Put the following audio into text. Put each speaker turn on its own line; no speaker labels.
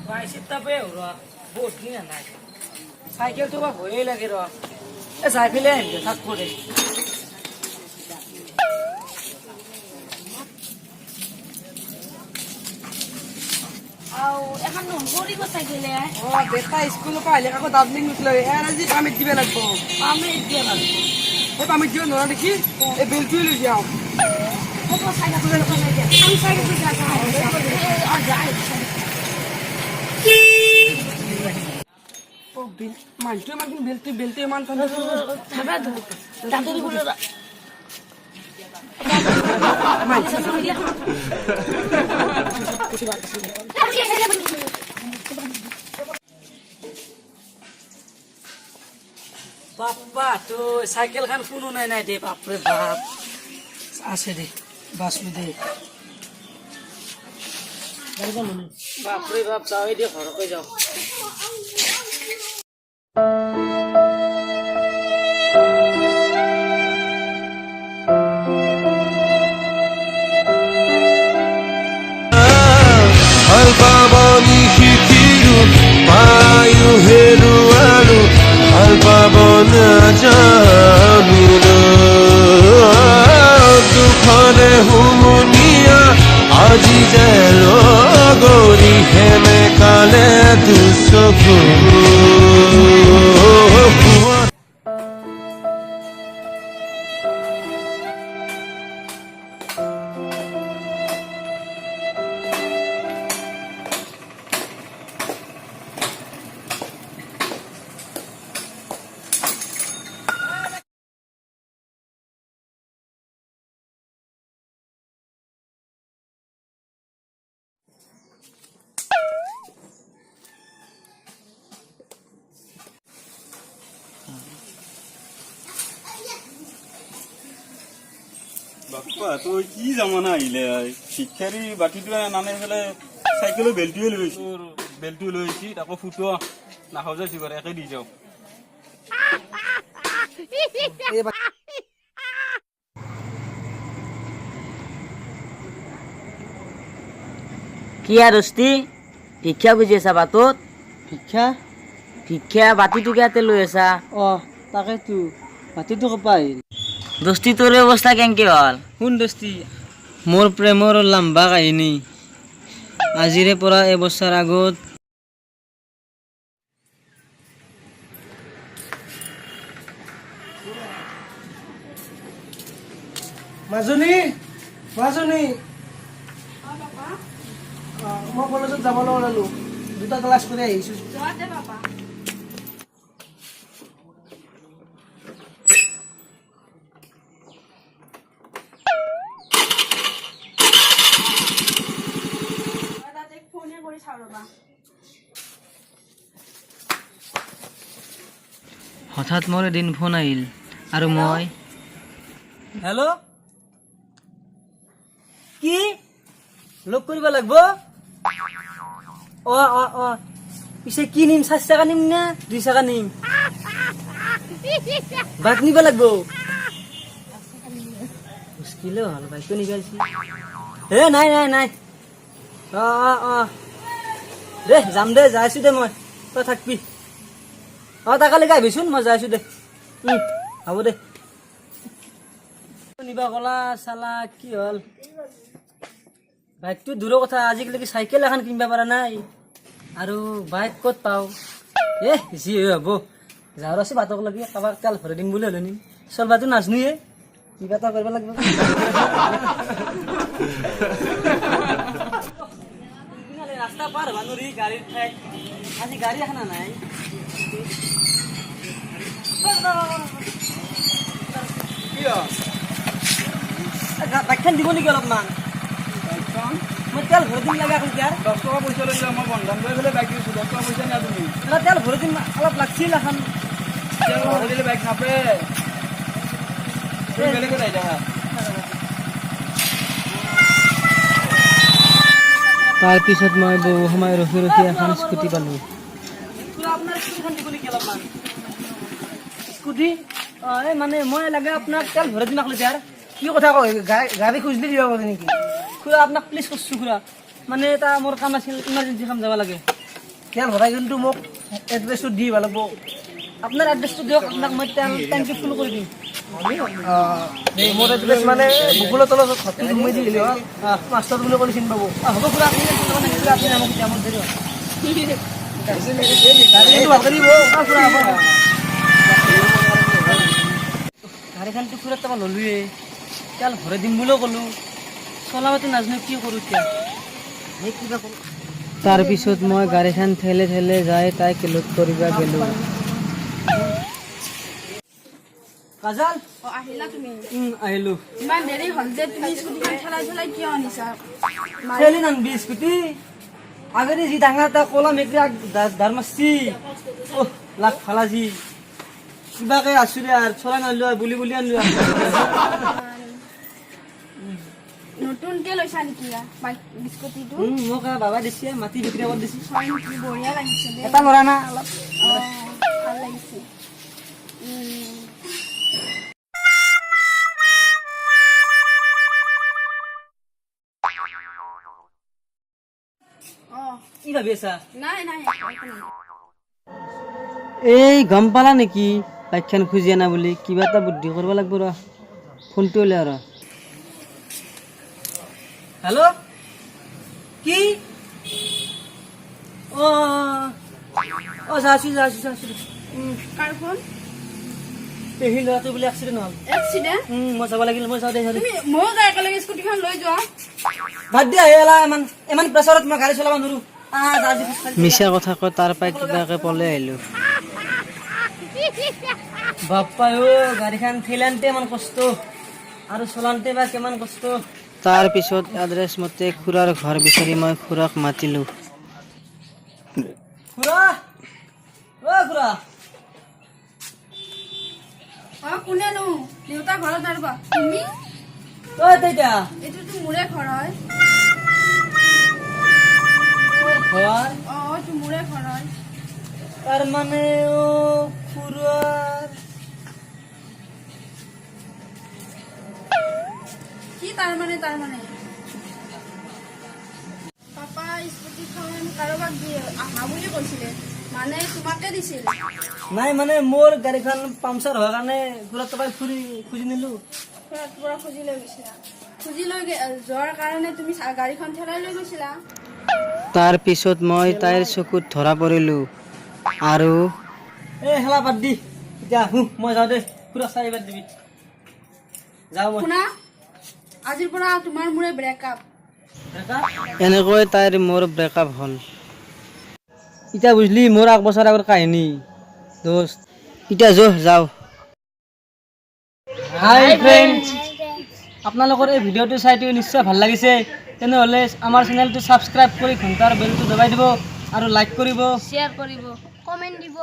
পাইছে ৰ, বহুত দিন নাই। চাইকেলটো বা ভয়ে লাগে ৰ। এ যাই পেলাই আহিম দে, থাকব দে।
আও এখন নহৰিব চাইকেলে।
অ বেটা, স্কুলৰ পৰা আহিলে আকৌ দাবলিং নুচলে। এ আজি পামিট দিব লাগিব।
পামেই দিয়া লাগিব।
এই পামিট দিব নোৱাৰা দেখি এই বেলটোৱে লৈ যাওঁ।
হ'ব, চাইকেল আমি চাইকেল যায়।
অ বেল মানুহটো ইমান, বেলটো বেলটো ইমান টান।
দাঁতৰি গুলো।
বাপ্পা, তো চাইকেলখান কোনো নাই নাই দে। বাপৰে বাপ, আছে দে, বাচলো দে। বাপৰে বাপ, যাওঁ দে, ঘৰকে যাওঁ।
ভাল পাবনি শিকিলো, পায়ো হেৰুৱালো, ভাল পাব নাজানিলো। দুখৰে হুমুনিয়া আজি যে লগৰী সেমেকালে দুচকু।
বাপ্পা, তোৰ কি জামানা আহিলে! ভিক্ষাৰী বাতিটো নানে পেলাই চাইকেলৰ বেলটোৱে লৈ আহিছো, বেলটো লৈ আহিছি। তাকো ফুটোৱা নাখাওঁ, যাইছো বাৰু, একে দি যাওঁ।
এই
কি আৰু দস্তি, ভিক্ষা খুজি আছা বাটত?
ভিক্ষা?
ভিক্ষা বাতিটো কিয়াতে লৈ আছা?
অ তাকেতো, বাতিটো কপা আহিল?
দস্তি, তোৰ অৱস্থা কেনেকে হ'ল?
শুন দস্তি, মোৰ প্ৰেমৰ লাম্বা কাহিনী। আজিৰে পৰা এবছৰ আগত
মাজনী, মাজনী। অ, মই কলেজত যাবলৈ ওলালো, দুটা ক্লাছ কৰি আহিছো।
যোৱা দে বাবা। তাতে ফোনে কৰি চাওঁ ৰ'বা।
হঠাৎ মোৰ এদিন ফোন আহিল আৰু মই হেল্ল', কি লগ কৰিব লাগিব? অ অ অ পিছে কি নিম? 4 চকা নিম নে 2 চকা নিম? বাইক নিব লাগিব, মুস্কিলে হ'ল। বাইকো নিব আহিছি। এ নাই নাই নাই। অ অ অ দে, যাম দে, যাইছো দে মই, তই থাকবি। অ তাকালৈকে আহিবিচোন, মই যাইছো দে। হ'ব দে। নিবা কলা চালা, কি হ'ল? বাইকটো দূৰৰ কথা, আজিকালি চাইকেল এখন কিনিব পৰা নাই আৰু বাইক ক'ত পাওঁ? এ যি হয় হ'ব, যাৰ আছে বাটক লাগি কাৰোবাক তেল ভৰাই দিম বুলি হ'লে নিম। চলবাটো নাজনোৱে, কিবা এটা কৰিব লাগিব। ৰাস্তা পাৰ হ'ব নোৱাৰি গাড়ীৰ ঠাইত। আজি গাড়ী এখন নাই।
কি?
বাইকখন দিব নেকি অলপমান?
বাইকখন?
মই তেল ভৰাই দিম লাগে এখন ইয়াৰ।
10 টকা পইচা লৈ যোৱা। মই বন্ধন লৈ পেলাই বাইক দিছো, 10 টকা পইচা নিয়া তুমি।
তেল ভৰাই দিম, অলপ লাগছিল এখন।
তেল ভৰাই দিলে বাইক নাপে। তুমি বেলেগত আহি থাকা।
তাৰপিছত মই বহু সময় ৰখি ৰখি এখন স্কুটি পালোঁ। আপোনাৰ স্কুটিখন দিব নেকি অলপমান? স্কুটি? অঁ, এই মানে মই লাগে আপোনাক তেল ভৰাই দিম 1 লিটাৰ।
কি কথা কয়? গাড়ী খুজিলে দিব পাৰে নেকি?
খুৰা, আপোনাক প্লিজ কৰিছোঁ খুৰা, মানে এটা মোৰ কাম আছিল, ইমাৰ্জেঞ্চি কাম, যাব লাগে।
তেল ভৰাই কিন্তু মোক এড্ৰেছটো দি দিব লাগিব।
আপোনাৰ এড্ৰেছটো দিয়ক, আপোনাক মই তেল টেংকি ফুল কৰি দিম।
এই মোৰ এড্ৰেছ মানে বকুলৰ তলত ঘৰটো সোমাই দিলে হ'ল, মাষ্টৰ বুলি ক'লে চিনি পাব।
হ'ব খুৰা, আপুনি টেনচন ল'ব নালাগে খুৰা, আপুনি আমাক এতিয়া মোক ধৰিব।
গাড়ী কিন্তু ভালকে দিব।
খুৰা, হ'ব। গাড়ীখনতো খুৰাৰ তাৰপৰা ল'লোৱেই, তেল ভৰাই দিম বুলিও ক'লোঁ, চলাবতো নাজানো, কি কৰোঁ এতিয়া? এই কিবা কৰোঁ।
তাৰপিছত মই গাড়ীখন ঠেলে ঠেলে যাই তাইক লগ কৰিব গ'লো।
কাজল!
অ, আহিলা তুমি?
আহিলো।
ইমান দেৰি হ'ল যে, তুমি স্কুটিখন ঠেলাই ঠেলাই কিয় আনিছা?
ঠেলি নানবি স্কুটি। আগতে যি ডাঙৰ এটা ক'লা মেকুৰী দাৰ মাৰছি, অহ লাখ ফালাজি। কিবাকে আছো দে আৰু, চলাই নানিলো আৰু, বুলি বুলি আনিলো আৰু।
নতুনকে লৈছা নেকি বাইক স্কুটিটো?
মোক আৰু বাবা দিছে, মাটি বিক্ৰী কৰি দিছে।
হয় নেকি? বঢ়িয়া লাগিছে দেই।
এটা ল'ৰা না অলপ।
অ, ভাল লাগিছে। অ।
কি ভাবি আছা?
নাই নাই, একো নাই।
এই গম পালা নেকি বাইকখন খুজি আনা বুলি? কিবা এটা বুদ্ধি কৰিব লাগিব ৰ, ফোনটো উলিয়া ৰ।
হেল্ল', কি? অ অ, যাইছো যাইছো যাইছো।
কাৰ ফোন?
পেহী ল'ৰাটো বোলে এক্সিডেণ্ট হ'ল।
এক্সিডেণ্ট?
মই যাব লাগিল, মই যাওঁ দে, যাওঁ দে।
তুমি ময়ো যাই একেলগে স্কুটিখন লৈ যোৱা।
বাদ দিয়া, এলা ইমান ইমান প্ৰেছাৰত মই গাড়ী চলাব নোৱাৰো। আহ, যা, যা, যা।
মিছা কথা কৈ তাৰ পৰাই কিবাকে পলাই আহিলো।
বাপ্পা অ, গাড়ীখন ঠেলান্তে ইমান কষ্ট আৰু চলান্তে বা কিমান কষ্ট।
তাৰ পিছত এড্ৰেছ মতে খুৰাৰ ঘৰ বিচাৰি মই খুৰাক মাতিলো।
খুৰা, অ খুৰা।
অ, কোনেনো? দেউতা ঘৰত নাই ৰ'বা। তুমি?
অ দেউতা।
এইটোতো মোৰে ঘৰ হয়।
ঘৰ?
অ, এইটো মোৰে ঘৰ হয়।
তাৰ মানে অ খুৰাৰ
কি তাৰ মানে? তাৰ মানে পাপা স্কুটিখন কাৰোবাক দি আহা বুলি কৈছিলে, মানে তোমাকে দিছিল?
নাই, মানে মোৰ গাড়ীখন পাংচাৰ হোৱাৰ কাৰণে খুৰাৰ তাৰপৰাই ফুৰি খুজি নিলো।
খুৰাৰ পৰা খুজি লৈ গৈছিলা? খুজি লৈ যোৱাৰ কাৰণে তুমি গাড়ীখন ঠেলাই লৈ গৈছিলা?
তাৰ পিছত মই তাইৰ চকুত ধৰা পৰিলো আৰু
এ খেলা বাদ দি এতিয়া আহো, মই যাওঁ দে খুৰাক, চাৰিবাৰ দিবি, যাওঁ মই।
শুনা, আজিৰ পৰা তোমাৰ মোৰে ব্ৰেকআপ।
Breakup?
এনেকৈ তাইৰ মোৰ ব্ৰেকআপ হ'ল।
এতিয়া বুজলি মোৰ এক বছৰ আগৰ কাহিনী দোস্ত।
এতিয়া যো যাওঁ।
হাই ফ্ৰেণ্ডছ, আপোনালোকৰ এই ভিডিঅ'টো চাই নিশ্চয় ভাল লাগিছে। তেনেহ'লে আমাৰ চেনেলটো ছাবস্ক্ৰাইব কৰি ঘণ্টাৰ বেলটো দবাই দিব আৰু লাইক কৰিব।
শ্বেয়াৰ কৰিব, কমেণ্ট দিব।